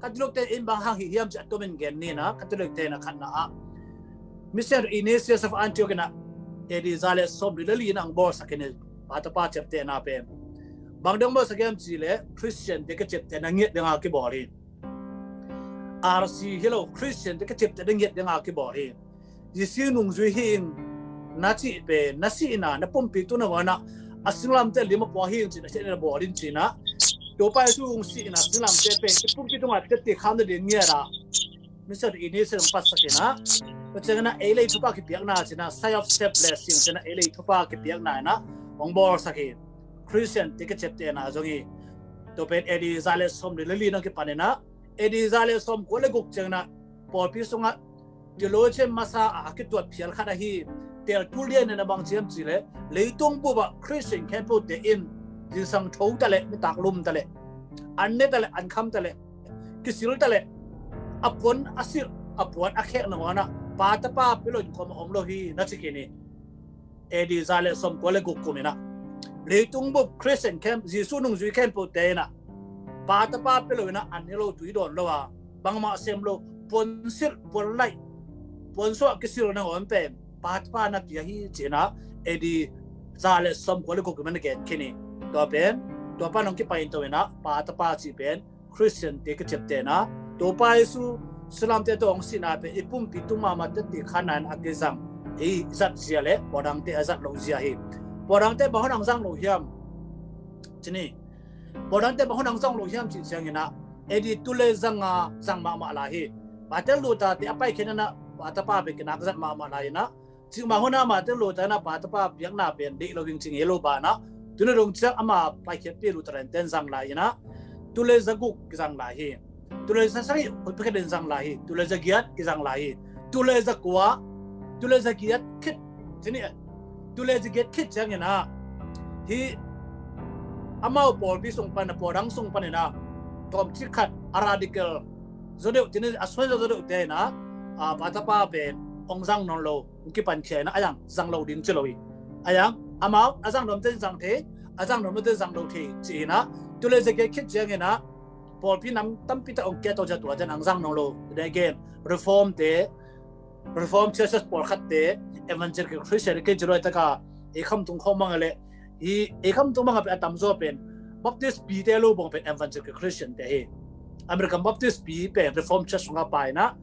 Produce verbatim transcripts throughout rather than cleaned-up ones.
Catholic te in bang hang hi hiam ci a tomin gen ni na, Catholic te na khatna ah Missionary Ignatius of Antioch in a A D za le sawm li le li na ang bawlsak in, pa tapa ciaptehna pen bang dang bawlsak hiam ci le Christian te ka ciaptehna ngiat dang a kibawl hi. R C hi lo, Christian te ka ciaptehna ngiat dang a kibawl hi. Jesu nungzui hi ing na cih pen, na sihna, na pumpi tungah na, a singlamteh lim a pua hi ing cih na sihna bawl in cih na. Topa Jesu hong sihna singlamteh pen i pumpi tungah tete kham na ding ngiat a Missionary Ignatius hong patsak in a. Tua ciangin a ei le ei thupha kipiakna cih na, sign of self blessing cih na, ei le ei thupha kipiakna in a hong bawlsak hi. Christian te ka ciaptehna zong hi. Tua pen A D za le sawm li le li na kipan in a, A D za le sawm kua le guk ciangin a pawlpi sungah theologian masa a kituat phial khat ahi. Tel tul lian in a bang ci hiam ci le, leitung bup ah Christian khempeuh te in zingsang tho ta le, nitak lum ta le, an ne ta le, an kham ta le, kisil ta le, a puan a silh, a puan a khek nangawn ah pa tapa pia lo in kuamah om lo hi na ci khin hi. A D za le sawm kua le guk kum in a, leitung bup Christian khempeuh, Jesu nungzui khempeuh te in a, pa tapa pia lo in a, an ne lo, tui dawn lo a, bangmah sem lo, puan silh, puan laih, puan suah kisil nangawn pen pa tapa na pia hi cih na, A D za le sawm kua le guk kum in a gen khin hi. Tua pen, tua pan hong kipan to in a, pa tapa cih pen Christian te ka ciaptehna, Topa Jesu singlamteh tawh hong sihna pen i pumpi tung mahmah tete khan na in a kizang, i zat zia le pawlkhatte a zat loh zia hi. Pawlkhatte bang hong zang lo hiam ci ni. Pawlkhatte bang hong zang lo hiam cih ciangin a, A D tul le za nga zang mahmah lai hi. Martin Luther te a paikhiatna in a pa tapa pen kinak zat mahmah lai in a, cikmah hun ah Martin Luther in a pa tapa piakna pen deih lo ding ci ngei lo banah, tuni dong ciang ama paikhiatpih Lutheran ten zang lai in a, tul le za guk kizang lai hi. Tul le za sagih hun pakhat in zang lai hi. Tul le za giat kizang lai hi. Tul le za kua, tul le za giat khit ci ni. Tul le za giat khit ciangin a, hih amau pawlpi sung pan a, pawldang sung pan in a, tawmcik khat a radical zaw deuh, ci ni, a suan zaw deuh te in a, a, pa tapa pen hong zang nawn lo, hong kipan khia in a, a zang, zang lo ding ci lo hi. A zang, amau a zang nuam te zang thei, a zang nuam lo te zang lo thei ci hi in a, tul le za giat khit ciangin a pawlpi nam tampi tak hong kiat to ciang tua ciang hong zang nawn lo. Then again, Reform te, Reform Churches pawlkhat te, Evangelical Christian kei ci luai taka, ei khamtung khawng mang a le, hi ei khamtung mang a pen a tamzaw pen Baptist pi te lo bang pen Evangelical Christian te hi. American Baptist pi pen Reform Church sungah pai in a,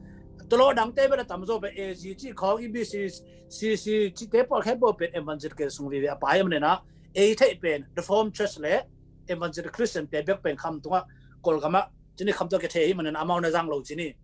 tua lo dangte pen a tamzaw pen A G ci khawng, E B C, C C ci te pawlkhat pawh pen Evangelical sung vive a pai a man in a, ei theih pen Reform Church le Evangelical Christian te bek pen khamtungah, Kawlgam ah ci ni, khamtung kithei hi man in a, amau na zang lo ci ni.